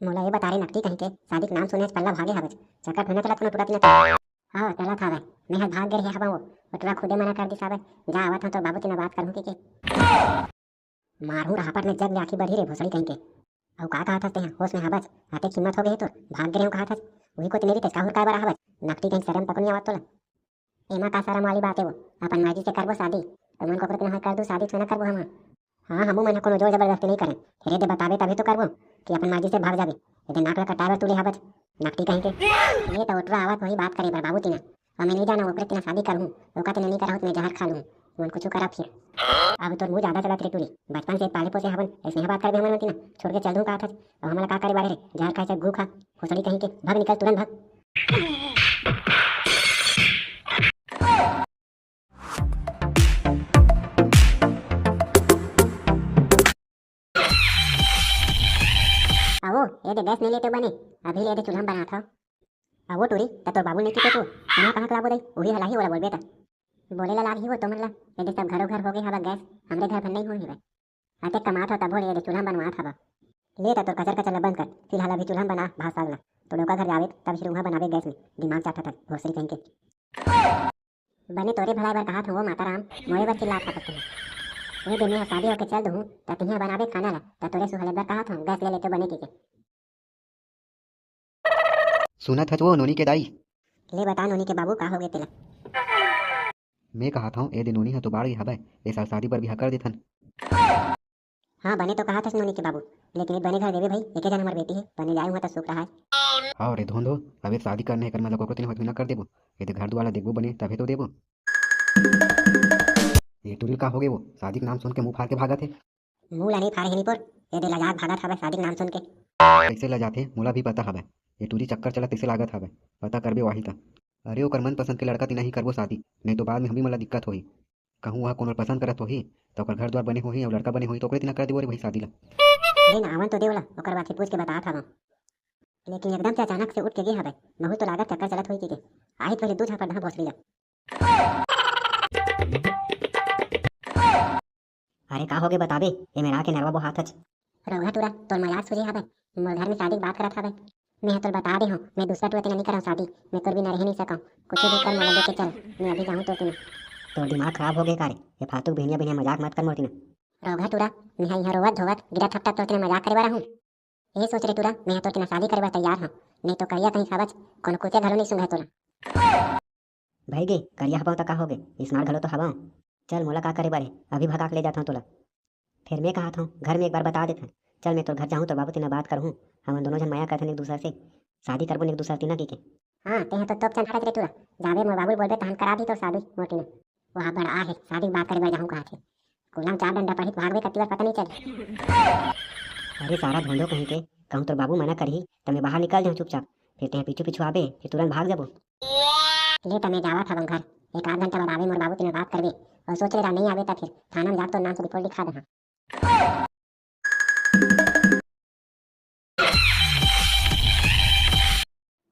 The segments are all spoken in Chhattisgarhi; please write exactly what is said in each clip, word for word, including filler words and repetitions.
मोला ये बता रे नकटी कहीं के, शादी के नाम सुने पल्ला भागे हवच। चक्कर थोड़ी ना चलत कोनो टुरा तिना तो। हाँ, चलत हवय। मैं हर भाग गे रहे हवं वो। वो टुरा खुदे मना कर दिस हवय। जा आवत हूँ तो बाबू तिना बात करहूँ के, के। मारहूँ रहापट में जग ले आँखी बढ़ी रे भोसड़ी कहीं के। अउ का कहत हस तेहा? होश में हवच? अतेक हिम्मत हो गए हे तोर? भाग गे रहे हूँ कहत हस। वही कोती मेरी तेजका हुरकाय बर हवच। नकटी कहीं शरम तको नहीं आवत तोला। एमा का शरम वाली बात हे वो? अपन मर्जी से करबो शादी। तुमन कोकरो के नहर कर दू शादी थोड़ी ना करबो हम। हाँ, हमू मन ह कोनो जोर जबरदस्ती नहीं करें। फेरे दे बताबे तभी तो करबो कि अपन मर्जी से भाग जाबे। यदि नाक ला कटाए बर तुले हवच, नकटी कहीं के। ये तो ओटरा आवत वही बात करे बर बाबू तिना। और मैं नहीं जाना ओकरे तिना शादी करहूँ, ओका तिना नहीं करहूँ तो मैं जहर खा लूँ। मन कुछ करा फिर। अब तोर मुँह ज्यादा चलत रे टूरी। बचपन से पाले पोसे हवन, ऐसे बात करबे हमन तिना। छोड़ के चल दूँ का था? अब हमला का करे बारे रे? जहर खाए चाहे गू खा। भोसड़ी कहीं के, भाग निकल तुरंत भाग। आवो, ए दे गैस नहीं लेते बने, अभी ले दे चूल्हा में बनात हव। आवो टूरी, त तोर बाबू नहीं किते तू, खाना कहाँ के लाबो दई, वही हलाही ओला बोलबे त। बोले ला लाग ही वो तोमन ला, यदि सब घरो घर हो गए हवा गैस, हमरे घर भर नहीं हो ही बे। अतेक कमात हो तभो ले यदि चूल्हा में बनवात हवा। ले त तोर कचर कचर ला बंद कर, फिलहाल अभी चूल्हा में बना भात साग ला। तो डोका घर जावे तब फिर उहाँ बनावे गैस में, दिमाग चाटा था भोसड़ी कहीं के। बने तोरे भलाई बर कहात हूँ वो माता राम, मोरे बर चिल्लात हवस तुमन। ए दे मेंह शादी होके चल दूँ, त तिहाँ बनाबे खाना ला, त तोरे सुहाले बर कहात हूँ, गैस ले लेते बने की के। सुनत हच वो नोनी के दाई? ले बता नोनी के बाबू का हो गए तेला? मैं कहात हूँ, ए दे नोनी ह तो बाढ़ गई हवय, ए साल शादी बर बिहा कर देथन। हाँ, बने तो कहा था नोनी के बाबू, लेकिन ये बने घर देवे भाई, एके जन हमर बेटी है, बने जाए हुआ तो सुख रहा है। हाँ रे धोंधो, अब एक शादी करने कर मतलब कोकरो तिने होत ना कर देबो, ये तो घर दुआर ला देखबो बने तभे तो देबो। ये टुरी का हो गए वो, शादी के नाम सुन के मुंह फाड़ के भागत है। मुंह ला नहीं फाड़े है निपोर, ये दे लजात भागत हवे शादी के नाम सुन के। कैसे लजात है, मोला भी पता हवे, ये टुरी चक्कर चलत तैसे लागत हवे, पता करबे वाही त। अरे ओकर मनपसंद के लड़का तिना ही करबो शादी, नहीं तो बाद में हमी मोला दिक्कत होही। कहूँ वह कोनो पसंद करत होही, त ओकर घर द्वार बने होही अउ लड़का बने होही, त ओकरे तिना कर देबो रे भाई शादी ला। ले ना, आवन तो दे ओला, ओकर बाद फिर पूछ के बतात हवं। लेकिन एकदम से अचानक से उठ के गे हवय, महू तो लागत चक्कर चलत होही के। आही तो पहले दू झापड़ दहा भोसड़ी ला। अरे का होगे बताबे, ए मेरा के नरवा बोहात हच। रउघा टूरा, तोर मजाक सूझे हवय, मोर घर में शादी के बात करत हवय। मैं ह तोर बता दे हूँ, मैं दूसरा टूरा तेना नहीं करहूँ शादी, मैं तोर बिना रह नहीं सकूँ। कुछ भी कर मोला लेके चल, मैं अभी जाहूँ तोर तिना। तोर दिमाग खराब हो गए का रे? ये फालतू बिहनिया बिहनिया मजाक मत कर मोर तिना। रउघा टूरा, मैं ह इहाँ रोवत धोवत गिरा थपटा तोर तिना मजाक करे बर हूँ। ये सोच रे टूरा, मैं ह तोर तिना शादी करे बर तैयार हूँ, नहीं तो करिया कहीं खाबच, कोनो कुतिया घलो नहीं सूंघय तोला। भाई गे, करिया हवं त का होगे, स्मार्ट घलो तो हवं। चल मोला का करे बर हे, अभी भगा के ले जात हूँ तोला। फिर मैं कहत हूँ, घर में एक बार बता देथन। चल, मैं तोर घर जाहूँ, तोर बाबू तेना बात करहूँ। हमन दोनों झन मया करथन एक दूसर से, शादी करबो एक दूसर तिना की के। हाँ, तेहा तो तोप चंद हड़त रे टूरा। जाबे मोर बाबू बोलबे, तहन करा दी तोर शादी मोर तिना। वहाँ बड़ा आहे, शादी के बात करे बर जाहूँ कहा थे। कोला में चार डंडा पड़ही, भागबे कति बार पता नहीं चल। अरे सारा भोंदो कहीं के, कहूँ तोर बाबू मना करही, त मैं बाहर निकल जाऊँ चुपचाप। फिर तेहा पीछू पीछू आबे, फिर तुरंत भाग जाबो। ले त मैं जावत हवं घर, एक आध घंटा बाद आबे मोर बाबू तेना बात करबे, और सोच ले रहा नहीं आबे त फिर थाना में जाके तोर नाम से रिपोर्ट लिखा देहा।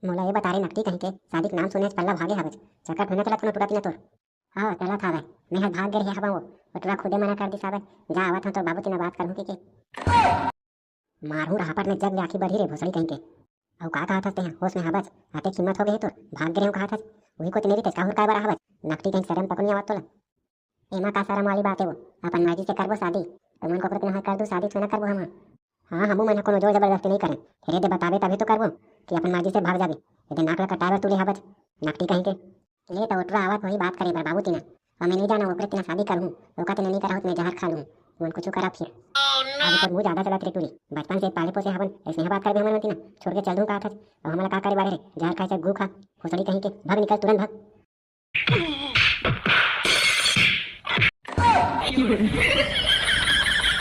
मोला ये बता रे नकटी कहीं के, शादी के नाम सुने पल्ला भागे हवच, चक्कर थोड़ी ना चलत कोनो टूरा तिना तोर। हाँ, चलत हवय, मैं हर भाग गे रहे हवं वो, वो टूरा खुदे मना कर दिस हवय, जा आवत हूँ तोर बाबू तिना बात करहूँ के, के। मारहूँ रहापट में जग ले आँखी बढ़ी रे भोसड़ी कहीं के। अउ का कहत हस तेहा, होश में हवच? अतेक हिम्मत हो गए हे तोर, भाग गे रहेंव कहत हस। उही कोती मेरी तेजका हुरकाय बर आहवच, नकटी कहीं शरम तको नहीं आवत तोला। एमा का शरम वाली बात हे वो, अपन मर्जी से करबो शादी, तुमन कोकरो के नहर कर दू शादी थोड़ी ना करबो हम। हाँ, हमू मन ह कोनो जोर जबरदस्ती नहीं करें, फेरे दे बताबे तभी तो करबो कि अपन मर्जी से भाग जाबे, यदि नाक ला कटाए बर तुले हवच, नकटी कहीं के। ले त ओटरा आवत वही बात करे बर बाबू तिना। अउ मैं नहीं जाना ओकरे तिना शादी करहूँ, ओका तिना नहीं करहूँ त मैं जहर खा लूँ। मन कुछ करा फिर। अब तोर मुँह ज्यादा चलत रे टूरी। बचपन से पाले पोसे हवन, ऐसने बात करबे हमन तिना। छोड़ के चल दूँ का थच। अब हमला का करे बारे रे? जहर खाए चाहे गू खा। भोसड़ी कहीं के, भाग निकल तुरंत भाग।